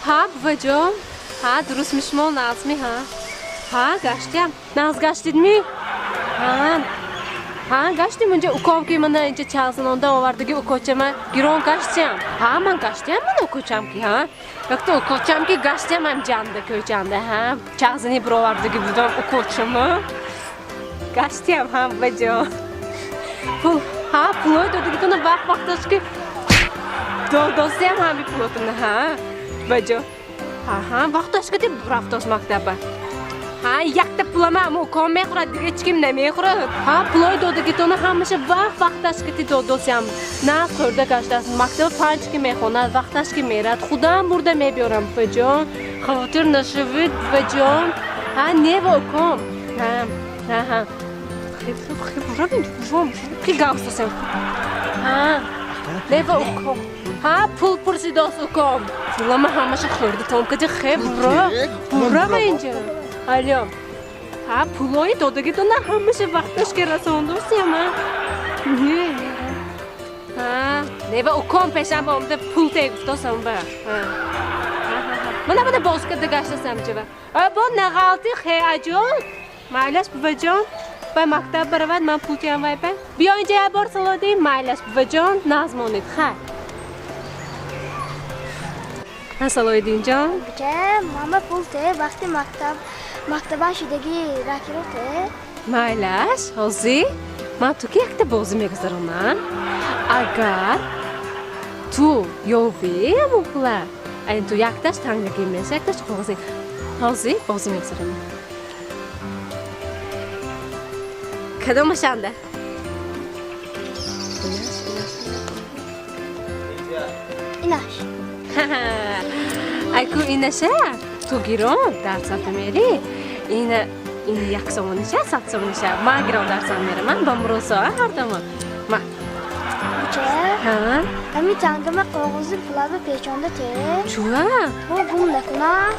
Ҳа, буваҷон. Ҳа, дурустми шумо, нағзми, ҳа? Ҳа, гаштиям. Нағз гаштидми? Ҳа. Ҳа, гаштим унҷа уком ки мана инҷа чағзанонда овардаги укочама гирон гаштиям. Ҳа, ман гаштиям мана укочам ки, ҳа. Якта укочам ки гаштиям ам ҷанда кӯчанда, ҳа. Чағзани бировардаги будам укочама. Гаштиям, ҳа, буваҷон. Пул, ҳа, пулои додагитона вақт вақташ ки додосиям ҳами пулотона, ҳа. Буваҷон. Ҳа, вақташ ки рафтос мактаба. Ҳа, якта пулама ам уком мехӯрад, дига ҳеч ким намехӯрад. Ҳа, пулои додагитона ҳамаша вақт вақташ ки додосиям. Нағз хӯрда гаштааст. Мактаба 5 ки мехонад, вақташ ки мерад. Худам бурда мебиёрам, буваҷон. Хавотир нашавед, буваҷон. Ҳа, нева уком. Ҳа, ҳа, ҳа. Хеб, хеб, хеб, равин, бувом. Ки гавсосем. Ҳа, нева уком. Ҳа, пул пурсидос уком. Пулама ҳамаша хӯрда том кади хеб, бура. Бурава инҷа. Алё. Ҳа, пулои додагитона ҳамаша вақташ ки расондосиям, ҳа. Не, не. Ҳа, нева уком пешам ба омада пул те гуфтосам ба. Ҳа. Ҳа, ҳа, ҳа. Мана мана боз карда гаштасам ҷава. А бо нағалти хе аҷон. Майлаш, буваҷон. Ба мактаб баравад, ман пул тиям вай ба. Биё инҷа як бор салодӣ, майлаш, буваҷон, нағз монед, хай. Ҳа, Салоиддинҷон. Буча, мама пул те, вақти мактаб, мактаба шудагӣ ракиро те. Майлаш, ҳозир ман ту ки якта бозӣ мегузаронам. Агар ту ёвӣ ҳамон пула, айн ту якташ тангагӣ меша, якташ коғазӣ. Ҳозир бозӣ мегузаронам. Кадомашанда? Инаш, инаш. Инаш. Айку инаша ту гирон дарсам мери. Ина ин як сомониша, 100 сомониша. Ман гирон дарсам мерам, ба муросо ҳардама. Ма. Буча? Ҳа? Ҳами тангама коғози пулаба печонда те. Чуа? Бо гум накунам.